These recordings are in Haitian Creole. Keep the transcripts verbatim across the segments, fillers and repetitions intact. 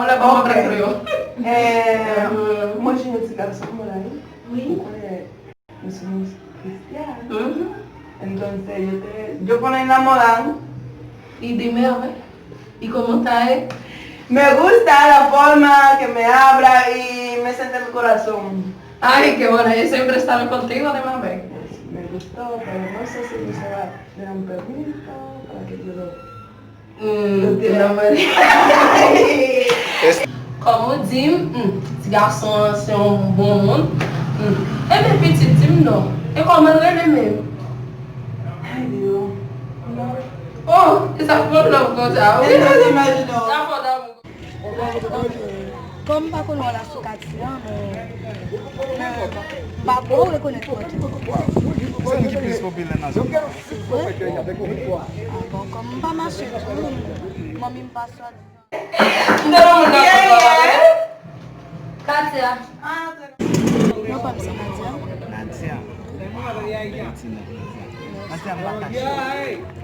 ou lè pa w ap pale kreyòl. Eh, mwen jwenn yon ti gason mwen la, wi. Wi. Ou konnen, nou somos cristianos. Mhm. Entonces, yo te, yo ponen enamoran. Y dime, a ver. ¿Y cómo está él? Me gusta la forma que me habla y me siente el corazón. Ay, qué bueno, ellos siempre están contigo, dime a ver. Me gustó, pero no sé si me se va a dar un permiso para que yo lo... Mm, lo tire. Kòm ou di m, mm, ti gason an se yon bon moun. Mm. Ebyen, pitit, di m non. E kòman l rele menm? Ay, Dye. Oh, e sa k fè w love konsa, wi. E sa k imajine w. Sa fò damou. Kòm m pa konn wè w la sou Katia, men, men m pa bon rekonèt mwen tou. Se moun ki plis popilè nan zòn nan. Se vre? Ah, bon, kòm m pa mache tou, manmi m pa swa M te nan moun nan konn pa pale. Katia. Non, pa m se Nadia. Nadia. Bèl ti non, Nadia. Nadia, m pa kache.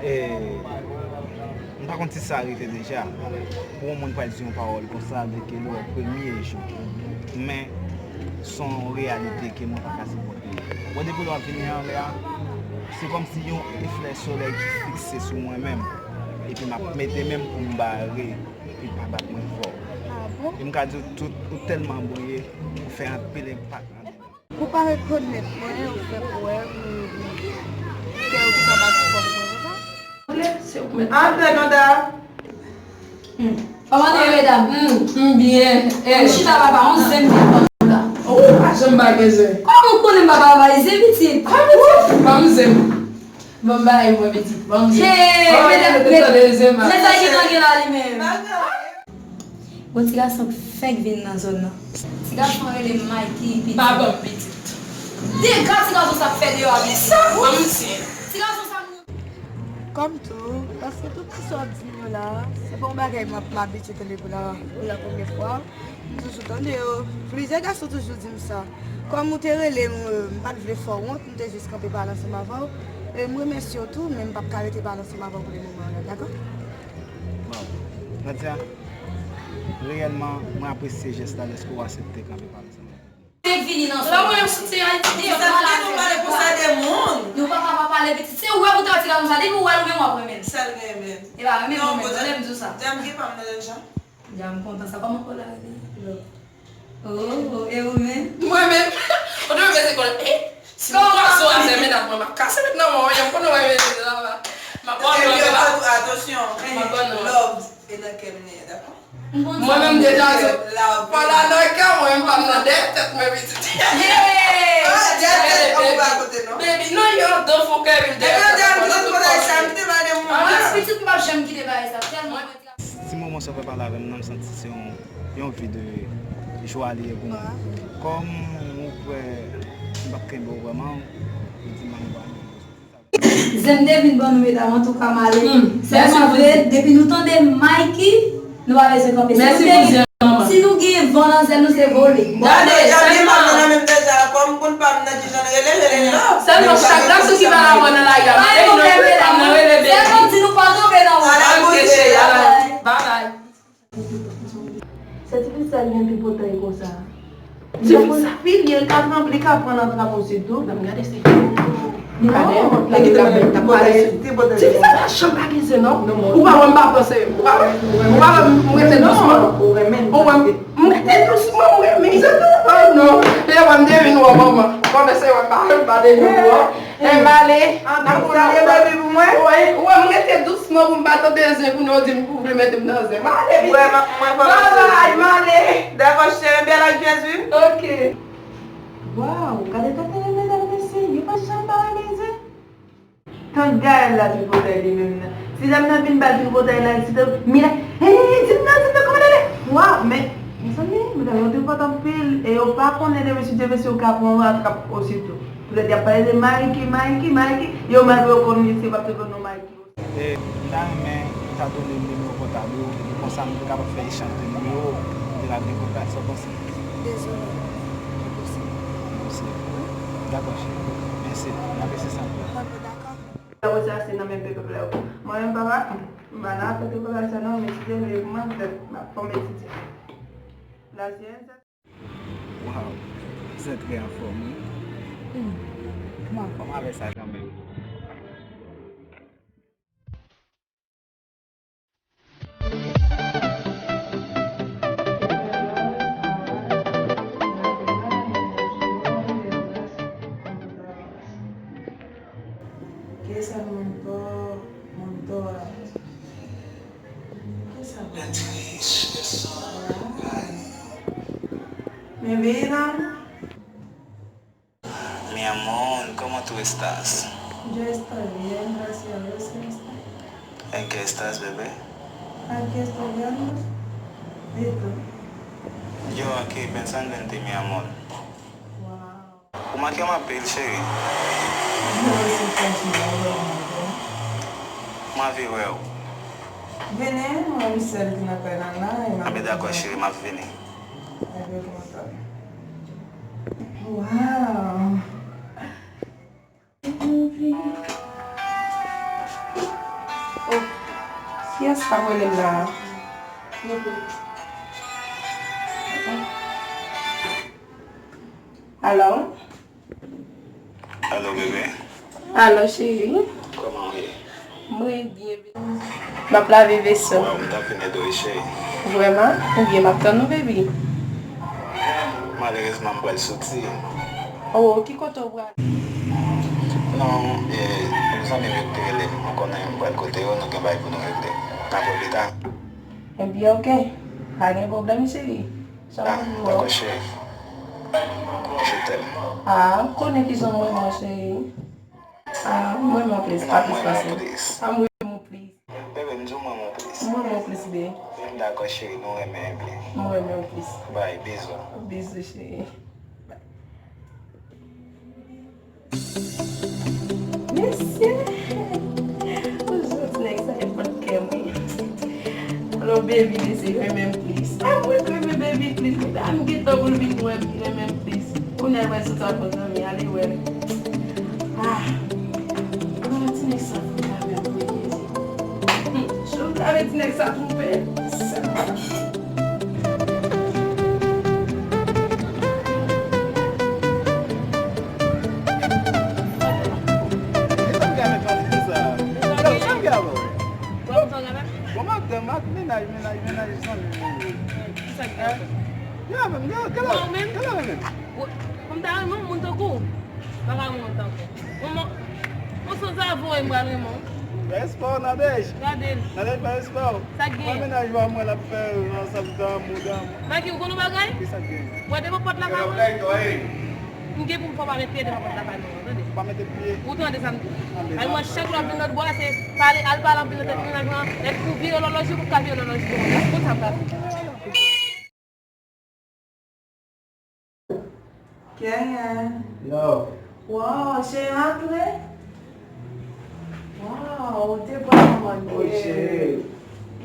Eh, m pa konn si sa rive deja. Pou yon moun pral di yon pawòl konsa, vle ke l wè premye jou. Men, se yon reyalite ke mwen pa ka sipòte. Bon, depi lè w ap vini anlè a, se kòmsi yon eflè solèy ki fikse sou mwen menm. Epi m ap mete men m pou m bare. Epi pa bat mwen fò. Ah bon? E m ka di w tout, ou tèlman brilye, ou fè anpil enpak nan vi m. Ou pa rekonèt mwen, ou fè kwè m, kè ou te ka bat fò pou mwen konsa? Antre, Nanda. Hmm. Kòman nou ye, medam? Hmm, m byen. Eh. M chita, papa, on zen m gen, Nanda. Ou pa janm pa gen zen. Kòman ou konnen m pa ba w zen, pitit? Ah, pitit, ban m zen. Ban m bay mwen, pitit. Ban m zen. Hey, oh, medam, tande zen, ma. Men sa ki nan gen la li menm. Bon, ti gason k fèk vin nan zòn nan. Ti gason an rele Mikey, pitit. Pa ban m, pitit. Dega ti gason sa ap fè deyò a, pitit. Kisa? Ban m zen. Ti gason sa m Kòm tou, paske tout ti sa w ap di m yo la, se pa yon bagay m ap, m abitye tande pou la, pou la premyè fwa. M toujou tande yo. Plizyè gason toujou di m sa. Kòm ou te rele m, euh, m pa t vle fè w wont, m te jis kanpe pale ansanm avè w. E m remèsye w tou, men m p ap ka rete pale ansanm avè w pou le moman an la, dakò? Bon. Nadia, Reyèlman, mwen apresye jès la lèske w aksepte kanpe pale ansanm avèk mwen. Te vini nan zòn. Lè mwen menm soti Ayiti, ki sa ki nou pale pou sa de moun? Nou pa ka pa pale pitit. Se ou wè pou ta ti gason sa, depi ou wè l ou menm w ap renmen l. Sa l renmen. E pa renmen mwen menm, tande m di w sa. Dam gen pa m nan deja. Dam kontan sa, kòman kò la rele? Love. Oh, oh, e ou menm? Mwen menm. Ou te mèt se kòl, eh, si m kwaze w avè mennaj mwen, m ap kase mennaj mwen, m konnen w renmen la. M ap ban nou. Atansyon. M ap ban nou. Love e nan kè m li ye, dakò? Mwen menm deja di, pa la nan kè mwen, m pa nan dèyè tèt mwen pitit. Baby, non, yo, dan fon kè m, dèyè tèt mwen. Pitit, m p ap janm kite bagay sa, tèlman. Ti moman sa w fè pale avè m nan, m santi se yon, yon vi de jwa li ye pou mwen. Kòm ou kwè m p ap kenbe w vrèman, ou di m ann ba nou. Zen m te vin ban nou medam, antouka m ale. Sèlman vle, depi nou tande Mikey, nou pa bezwen kanpe. Si nou gen, si nou gen van nan zèl nou, se vole. Gade, gade, pa m nan menm deja, kòm konn pa m nan ki jan l rele, rele love. Sèlman chak gason ki pa la vwa nan lari a, m ale, nou epi pa m nan rele baby. Sèlman di nou pa tonbe nan wòch. Ala koze, ala. Bye bye. Se ti fi sa gen pi potan konsa. Ti fi sa pi, li ka tranble, li ka pran nan trap osi tou. Nan gade se. Non, li gen ti potan, ti potan. Ti fi sa pa janm pa gen zen non. Ou pa wè m pa panse, ou pa wè, ou pa wè m rete dousman. Ou wè m rete dousman, m renmen. Oh non, lè wè m devin wè manman. Bon, men se wè m pa, m pa devin wè. Hey, m ale. Ann salye baby pou mwen. Wi, ou wè m rete dousman pou m pa tande zen, kounye a w di m ou vle mete m nan zen. M ale pitit. Bye bye, m ale. Dakò cheri, bèl ak Jezi. Ok. Waw, gade tèt medam mesye, yo pa janm pa renmen zen. Tant Gaëlle la tripotay li menm nan. Si dam nan vin ba l tripotay la, si te, mi la, hey, di m nan, di m nan, kòman l rele? Waw, men, mezanmi, medam yo tripot anpil, e yo pa konnen de mesye, de mesye yo ka pran w atrap ositou. Poutèt y ap pale de Mikey, Mikey, Mikey. Yo, malgre yo konn li, se p ap te konn non Mikey. E, m ta renmen ou ta done m nimewo pòtab ou, epi konsa nou te kapab fè echanj de nimewo, nou te ka gen kontak, sa w panse? Dezole, enposib. Enposib. Dakò, cheri. Mèsi. N ap eseye sa. Ok, dakò. Sa w wè sa, se nan men pepe la yo. Mwen menm, papa, m pa nan afè tripotay sa non, m etidye, men pou mwen, poutèt m ap fè m etidye. La science. Waw, zèt trè anfòm wi. Hmm, m anfòm avè sa kanmenm. Kisa moun to, moun to a. Mi amor, ¿cómo tú estás? Yo estoy bien, gracias a Dios, ¿y usted? ¿En qué estás, bebé? Aquí estudiando. ¿Y tú? Yo aquí pensando en ti, mi amor. Wow. Ou manke m anpil, cheri. Mwen osi, franchman, ou vrèman manke m. M anvi wè w. Vini, mwen menm sèl ki nan kay la la, e m ap... Anben dakò, cheri, m ap vini. Ebyen, kontan. Wow! Oh, kiyès k ap rele m la a? Alo? Alo, bebe. Alo, cheri. Kòman w ye? Mwen byen, bebe. M ap lave veso. Waw, m t ap vin ede w wi, cheri. Vrèman? Ebyen, m ap tann ou, baby. Malerezman, m pral soti. Oh, ki kote w prale? Non, e, yon zanmi m yo ki te rele m. M konnen m pral kote yo, nou gen bagay pou nou regle. N ap wè pita. Ebyen, oke. Pa gen pwoblèm, cheri. Sa w ap di w? Dakò, cheri. Je t'aime. Ah, ou konnen kijan m renmen w, cheri. Ah, m renmen w plis, pa plis pase. Ah, m renmen w plis. Bebe, m di w m renmen w plis. M renmen w plis, be. Dakò, cheri, nou renmen anpil. M renmen w plis. Bay, bizou. Bizou, cheri. Mesye! Ou jwenn ti nèg sa, e pot kè m, wi. Alo, baby, mesye, renmen m plis. Ah, mwen renmen baby plis. Wi, ah, m gentan pou l vin wè m, renmen m plis. Kounye a, l pral sot ak yon zanmi, ale wè l. Ah! Ah, ti nèg sa fout lave m, wi, mesye. Hmm, si w lave ti nèg sa twonpe. Sa. Madanm ak mennaj, mennaj, mennaj, zanmi. Ki sa k gen? Ya, menm, ya, kèlè, kèlè menm? Kòm ta renmen yon moun tankou w. Pa ka renmen yon moun tankou w. Yon sanzave, m pral renmen w. Fè espò, Nadège. Gade l. Nadège, fè espò. Sa k gen? Mennaj pa mwen, l ap fè ansanm tanmou, tanmou. Maki, ou konn yon bagay? Ki sa k gen? Wè, devan pòt lakay mwen. M gen pou m fè w pa met pye devan pòt lakay mwen, tande. Pa mete pye. Ou tande sa m di? Ay, mwen, chak lè w ap vin lòt bò a, se pale, al pale anpil nan tèt mennaj lan, nèg pou vire lòlòj ou, pou ka vire lòlòj ou. Ou konn sa m pral fè. Kenyen. Yo. Wow, cheri antre. Wow, ou te vrèman manke. Wi, cheri.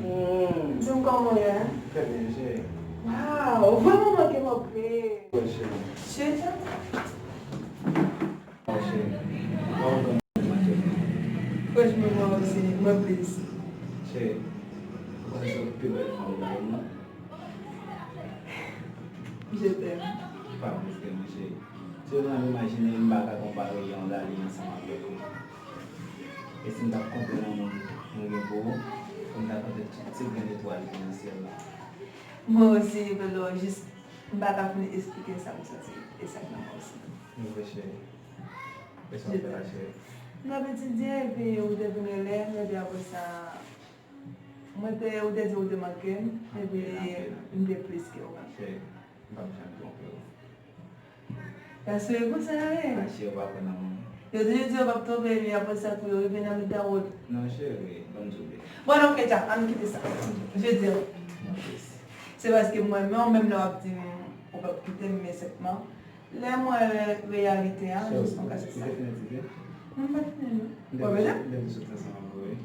Mm. Di m kòman w ye? Trè byen, cheri. Wow, ou vrèman manke m anpil. Wi, cheri. Cheri, sa. Wi, cheri. Franchman, mwen osi, mwen plis. Cheri, ou konn se pi bèl fanm nan mond lan. Je t'aime. Pa plis ke mwen, cheri. Sèlman imajine m pa ka konpare yon lali ansanm avèk ou. E si m t ap konte nan moun mwen gen pou ou, pou m ta konte tout ti grenn etwal ki nan syèl la. Mwen osi, Velo, jis m pa ka fin esplike sa m santi. E sa k nan mwen osi. Nou vre, cheri. E sa w fè la, cheri? M t ap etidye, epi ou te vin rele m, epi apre sa, mwen te, ou te di ou te manke m, epi m te plis ke ou. Cheri, m p ap janm twonpe w. Paske konsa, wi. Mache, ou pa kwè nan moun. Yo toujou di yo p ap twonpe, epi apre sa, kou yo rive nan mitan wout. Non, cheri, ban m di w. Bon, ok, Jack, ann kite sa. Je veux dire, se paske mwen renmen w, menm lè w ap di m ou p ap kite m, men senpman, lè m wè reyalite a, jis mwen ka se sa. Ou te fini etidye? Non, m pa t fini, non. Ou pa bezwen? M te sot ansanm avè w, wi.